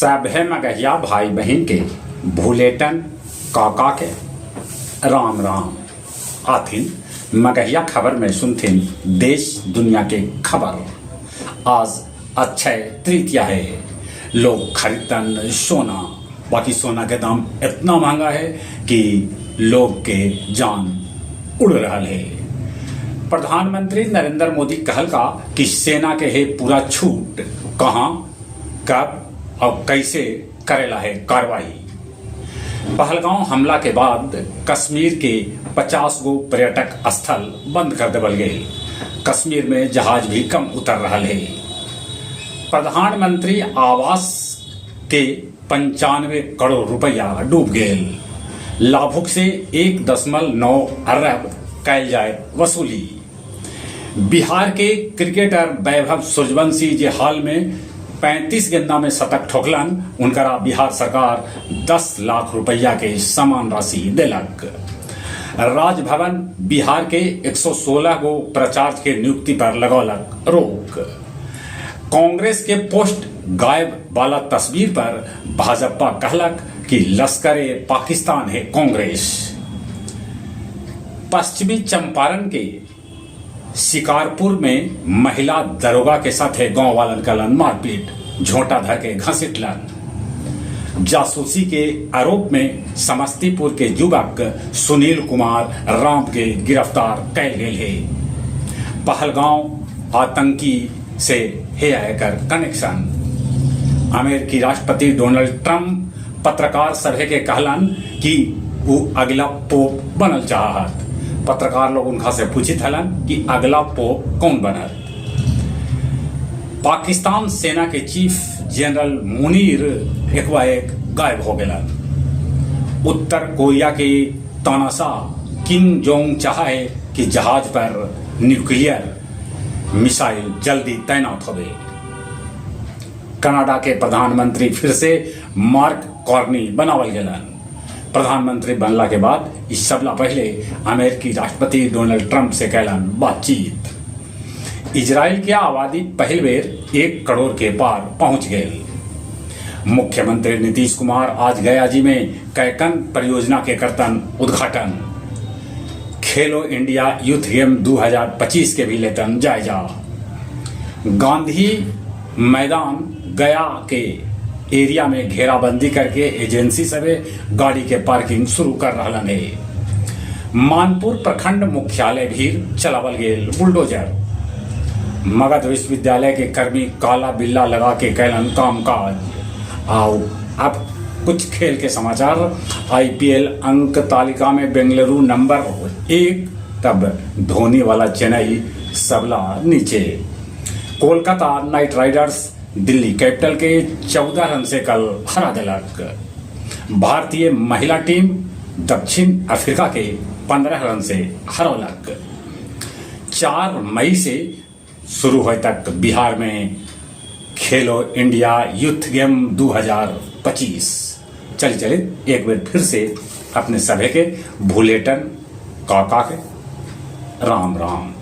सभे मगहिया भाई बहिन के भुलेटन काका के राम राम। आथिन मगहिया खबर में सुनथिन देश दुनिया के खबर। आज अक्षय तृतीया है, लोग खरीदतन सोना, बाकी सोना के दाम इतना महंगा है कि लोग के जान उड़ रहा है। प्रधानमंत्री नरेंद्र मोदी कहल का कि सेना के है पूरा छूट, कहां, कब और कैसे करेला है कार्रवाई। पहलगांव हमला के बाद कश्मीर के 50 गो पर्यटक स्थल बंद कर देवल गए। कश्मीर में जहाज भी कम उतर रहा है। प्रधानमंत्री आवास के 95 करोड़ रुपया डूब गए। लाभुक से 1.9 अरब कैल जाए वसूली। बिहार के क्रिकेटर वैभव सूर्यवंशी, जे हाल में 35 गेंदा में शतक ठोकलन, उनकरा बिहार सरकार 10 लाख रुपया के सम्मान राशि देलक। राजभवन बिहार के 116 गो प्राचार्य के नियुक्ति पर लगौलक रोक। कांग्रेस के पोस्ट गायब वाला तस्वीर पर भाजपा कहलक कि लश्कर पाकिस्तान है कांग्रेस। पश्चिमी चंपारण के शिकारपुर में महिला दरोगा के साथ है गांव वालन कलन मारपीट, झोंटा धर के घसीटलन। जासूसी के आरोप में समस्तीपुर के युवक सुनील कुमार राम के गिरफ्तार कैल गेल है। पहलगांव आतंकी से है एकर कनेक्शन। अमेरिकी राष्ट्रपति डोनाल्ड ट्रंप पत्रकार सभे के कहलन कि वो अगला पोप बनल चाहत। पत्रकार लोग उनका से पूछित हलन कि अगला पोप कौन बनत। पाकिस्तान सेना के चीफ जनरल मुनीर एक गायब हो गए। उत्तर कोरिया के तानाशाह किम जोंग चाहे कि जहाज पर न्यूक्लियर मिसाइल जल्दी तैनात होवे। कनाडा के प्रधानमंत्री फिर से मार्क कॉर्नी बनावल गेलन। प्रधानमंत्री बनला के बाद इस सबला पहले अमेरिकी राष्ट्रपति डोनाल्ड ट्रंप से कैलन बातचीत। इजराइल के आबादी पहल बेर 1 करोड़ के पार पहुंच गए। मुख्यमंत्री नीतीश कुमार आज गया जी में कैकन परियोजना के करतन उद्घाटन। खेलो इंडिया यूथ गेम 2025 के भी लेतन जायजा। गांधी मैदान गया के एरिया में घेराबंदी करके एजेंसी सबे गाड़ी के पार्किंग शुरू कर रहा है। मानपुर प्रखंड मुख्यालय भी चलावल गेल बुलडोजर। मगध विश्वविद्यालय के कर्मी काला बिल्ला लगा के कैलन कामकाज। आओ, अब कुछ खेल के समाचार। आईपीएल अंक तालिका में बेंगलुरु नंबर 1, तब धोनी वाला चेन्नई सबला नीचे। Kolkata night Riders Delhi capital के 14 रन से कल हरा दिलक। भारतीय महिला टीम दक्षिण अफ्रीका के 15 रन से हरौलक। 4 मई से शुरू होए तक बिहार में खेलो इंडिया यूथ गेम 2025। चल चले, एक बार फिर से अपने सभे के भूलेटन काका के राम राम।